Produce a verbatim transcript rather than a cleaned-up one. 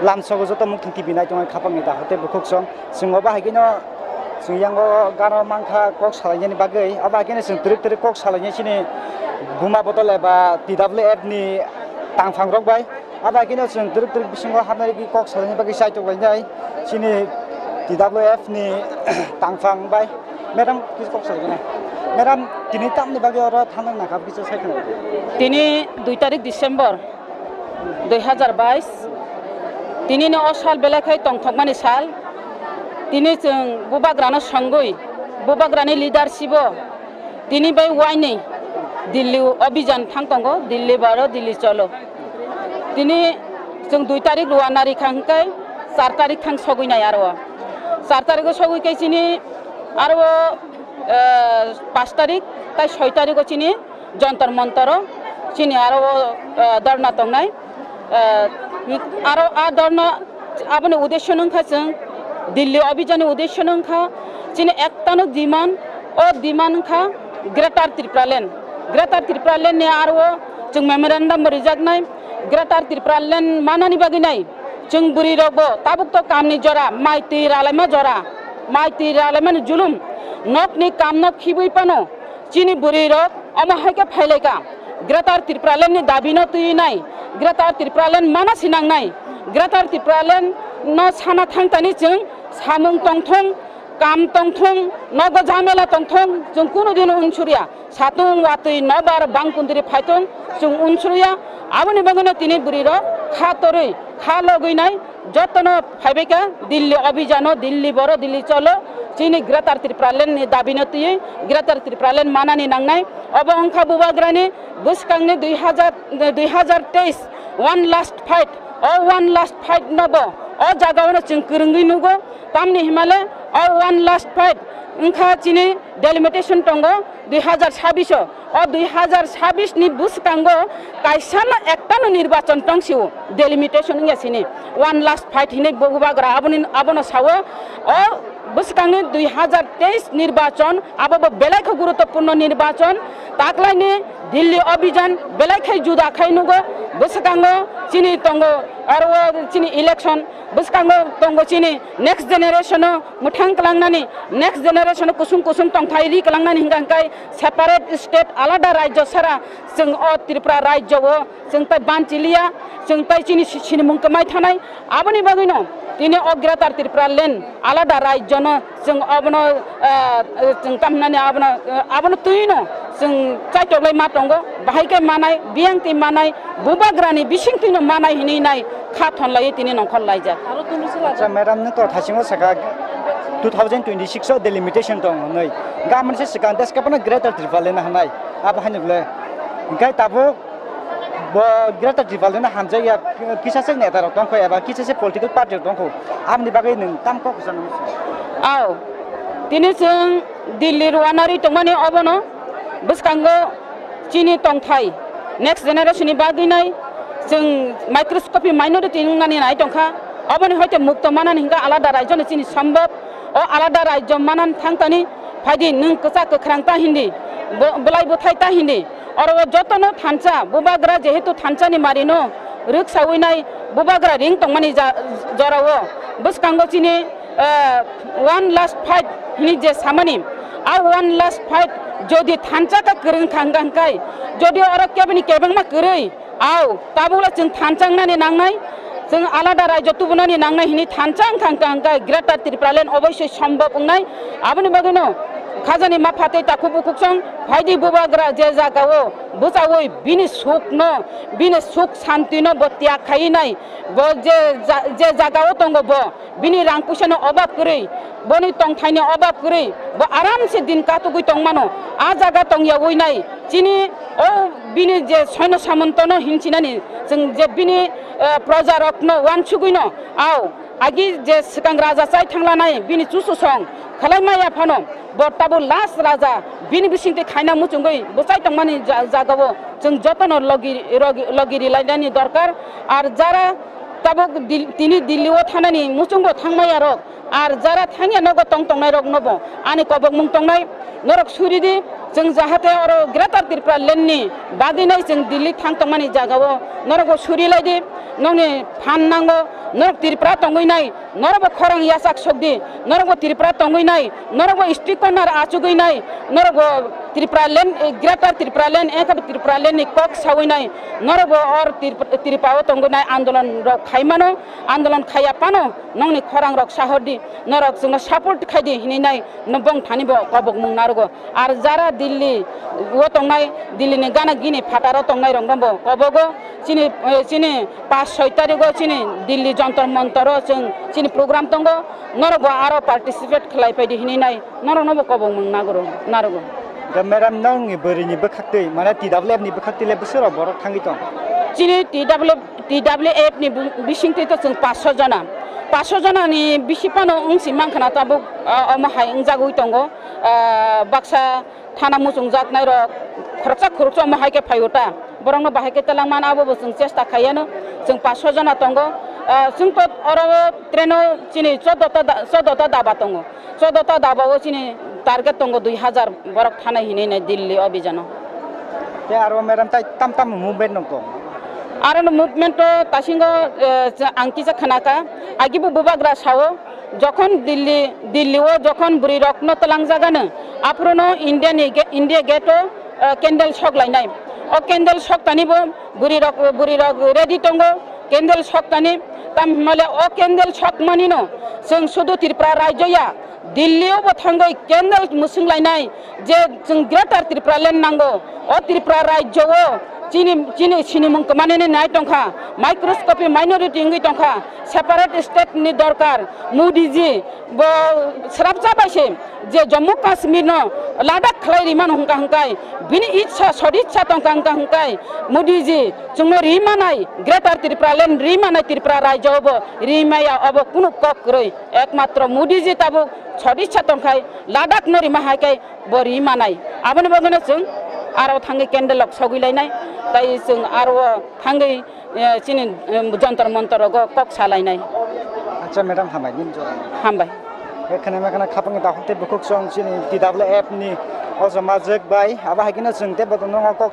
Lamsogo joto Muktwng T V nai tongnai khapangni dahor tei bukhuk song. Chwng obo hai kheno chwng yango gana mankha kok salainani bagwi. Obo hai kheno chwng twrwk twrwk kok salainai chini buma bodol eba T W F ni tangphang rok bai. Obo hai kheno chwng twrwk twrwk bisingo hapnai rwgwi kok salainani bagwi chaitok lainai chini T W F ni tangphang bai. Madam, kisa kok salai gana. Madam, tini tamni bagwi oro thangnai nakha, kisa sai khna. Tini dui tarik December dui hajar bais. Tini no o sal belai khai tongthokmani sal. Tini chwng bubagrano songwi, bubagrani leadership o tini bai waini Delhi o abhijan thang tongo, Delhi baro, Delhi cholo. Tini chwng dui tarik rwna rikha hwnkhe char tarik thang sogwi nai aro. Char tarik o sogwi khe chini aro, eh, panch tarik tai soi tarik o chini Jantar Mantar o chini aro, eh, dharna tongnai. Eh, aro a dharna aboni uddesho wngkha chwng Delhi abhijan ni uddesho wngkha chini ektano demand, o demand wngkha Greater Tipraland. Greater Tipraland ni aro chwng memorandum bo rijaknai. Greater Tipraland manani bagwi nai chwng bwrwi rok bo tabuk to kamni jora, mai twi ralaima jora, mai twi ralaimani julum, nokni kamno khibwi phano chini bwrwi rok omo hai khe phailaika. Greater Tipraland ni dabi no twi nai, Greater Tipraland mana sinang nai, Greater Tipraland no sana thang tani chwng samung tongthong, kam tongthong, nogo jamela tongthong, chwng kunu dino unsuriya. Satung watwi nobar bangkundri phaitung chwng unsuriya. Aboni bagwino tini bwrwi rok kha torwi, kha logwi nai jotono phaibaikha Delhi abhijano, Delhi boro, Delhi cholo, chini Greater Tipraland ni dabino twiwi Greater Tipraland manani nangnai. Obo wngkha bubagrani bwskangni dui hajar, dui hajar teis one last fight. O one last fight no bo o jagao no chwng kwrwngwi nugo. Tamni himale o one last fight wngkha chini delimitation tongo dui hajar sabbish o. O dui hajar sabbish ni bwskango kaisano ektano nirbachon tong sio, delimitation wngya sini. One last fight hinwi bubagra aboni, abono sao. O bwskangni dui hajar teis nirbachon, abo bo belai khe guruttopurno nirbachon. Taklaini Delhi abhijan belai khe juda khai nugo. Bwskango chini tongo, aro o chini election, bwskango tongo chini next generation o mwthang kwlangnani, next generation o kusung kusung tongthai ri kwlangnani hingka hingkai separate state, alada rajyo sara chwng o Tripura rajyo o chwng tai banchiliya, chwng tai chini si-, sinimung kwmai thanai. Aboni bagwino tini o Greater Tripura Land alada rajyo no chwng abono, ah, chwng tamhinani abono, ah, abono twino chwng chaitoklai ma tongo, bahai khe manai, biyang twi manai, bubagrani bising twino manai hinwi nai kha thonlaiwi tini nongkhor laijak. Acha, madam no to thasingo saka two thousand twenty-six o delimitation tong hwnwi. Gamani se swkang deska phano Greater Tripura Land hanai. Abo haino le. Hingkai tabuk bo Greater Tripura Land hamjakya kisa se neta rok tongkho eba kisa se political party rok tongkho. Aboni bagwi nwng tam kok kwchang nang? Ao. Tini chwng Delhi rwna ri tongmani obono bwskango chini tongthai next generation ni bagwi nai chwng microscopy minority wngnani nai tongkha. Oboni hoite mukto manani hingka alada rajyo ni chini sombhob. O alada rajyo manan thangtani phaidi nwng kwchak kwkhrang ta hindi, bo-, bwlai bwthai ta hindi. Oro o jotono thansa, bubagra jehetu thansa ni mari no rwksawi nai bubagra ring tongmani ja-, jora o bwskango chini, eh, one last fight hini je samani, a one last fight jodi thansa ka kwrwng thang hingkai, jodi oro kebini kebengma kwrwi, Ao, tabukle chwng thansa wngnani nangnai, chwng alada rajyo tubunani nangnai hini thansa wngkha, wngkha, wngkha Greater Tripura Land oboisoi sombhob wngnai. Aboni bagwino khajani mapha tei takhuk bukhuk song phaidi bubagra je jagao bwchaui bini sukno, bini suk santino bo tyag khaiwi nai. Bo je ja-, je jagao tongo bo, bini rang puisano obab kwrwi, boni tongthaini obab kwrwi, bo aramse din katugwi tongmano. A jaga tongyawi nai, chini o bini je soino samantono hinchinani, chwng je bini, eh, projarokno wansugwino, ao, agi je swkang raja chai thanglanai, bini chuchusong khwlai maya phano, bo tabuk last raja, bini bisingtwi khaina muchungwi bwchai tongmani ja-, jagao chwng jotono logi, rogi, logi rilainani dorkar. Ar jara tabuk Dil-, tini Delhi o thanani muchungbo thangmaya rok, ar jara thangya nogo tong tongnai rok nobo ani kobokmung tongnai, norok suri di, chwng jahate oro Greater Tripura Land ni bagwi nai chwng Delhi thang tongmani jagao norokbo suri lai di, nokni phan nango, Norok Tripura tongwi nai, norok bo khorang yachak sok di, norok bo Tripura tongwi nai, norok bo street corner achugwi nai, norok bo Tripura land, eh, Greater Tripura land, engkha bo Tripura land ni kok sawi nai, norok bo or Trip-, Tripura o tongwi nai andolon rok khai mano, andolon khaiya phano nongni khorang rok sahor di, norok chwngno support khai di hinwi nai, no bong thani bo kobok mung narugo. Ar jara Delhi o tongnai, Delhi ni gana gini phataro tongnai rok no bo kobogo, chini, eh, chini paanch soi tarigo chini Delhi Jantar Mantar o chwng chini program tongo, norok bo aro participate khlai phai di hinwi nai, norok no bo kobok mung nagro, narugo. Da madam, nong ni bwrwi ni bwkhak twi, mane T W F ni bwkhak twi le bwswk rok borok thangwi tong? Chini T W F, T W F ni bu-, bising twi to chwng paanch soi jona, paanch soi jona ni bisi phano wng si mankha na tabuk, ah, omo hai wngjagwi tongo, ah, baksa thana muchungjaknairok khoroksa khoroksa omo hai khe phaio ta. Borokno bahai khe twlangmano abo bo chwng chesta khaiano. Chwng paanch soi jona tongo. Ah, chwng to oro traino chini chordo ta da-, chordo ta daba tongo. Chordo ta daba o chini target tongo dui hajar borok thanai hinwi nai Delhi o bijano. Tei aro madam tai tam tam movement nong tong? Aro no movement to tasingo, eh, ang kisa khnaka. Agi bo bubagra sao. Jokhon Delhi, Delhi o jokhon bwrwi rokno twlangjagano, aphuru no India ni ge-, India gate o, eh, candle sok lainai. O candle sok tani bo bwrwi rok, bwrwi rok ready tongo, candle sok tani. Tam hwnmale o candle sok mani no chwng sudu Tripura rajyo ya, Delhi o bo thangwi candle mwswng lainai. Je chwng Greater Tripura Land nango, o Tripura Rajyo o chini, chini sinimung kwmanini nai tongkha, microscopy minority wngwi tongkha, separate state ni dorkar, Modi ji bo srapsa bai se je Jammu Kashmir no Ladakh khlai rimano hwnka hwnkai, bini itsa soditsa tongkha hwnka hwnkai, Modi ji chwngno rimanai, Greater Tripura Land rimanai Tripura Rajyo bo rimaya, obo kunu kok kwrwi, ekmatro Modi ji tabuk soditsa tongkhai Ladakh no rima hai kai bo ri manai. Aboni bagwino chwng aro thangwi candle rok sogwi lainai, tai chwng aro thangwi, eh, chini, em, jontor montor rogo kok sa lainai. Acha madam, hambai nini jora. Hambai. Ekhane mekhane khapangni dakhuk tei bukhuk song chini T W F ni o joma jwk bai, abo hai kheno chwng tei bothong no kok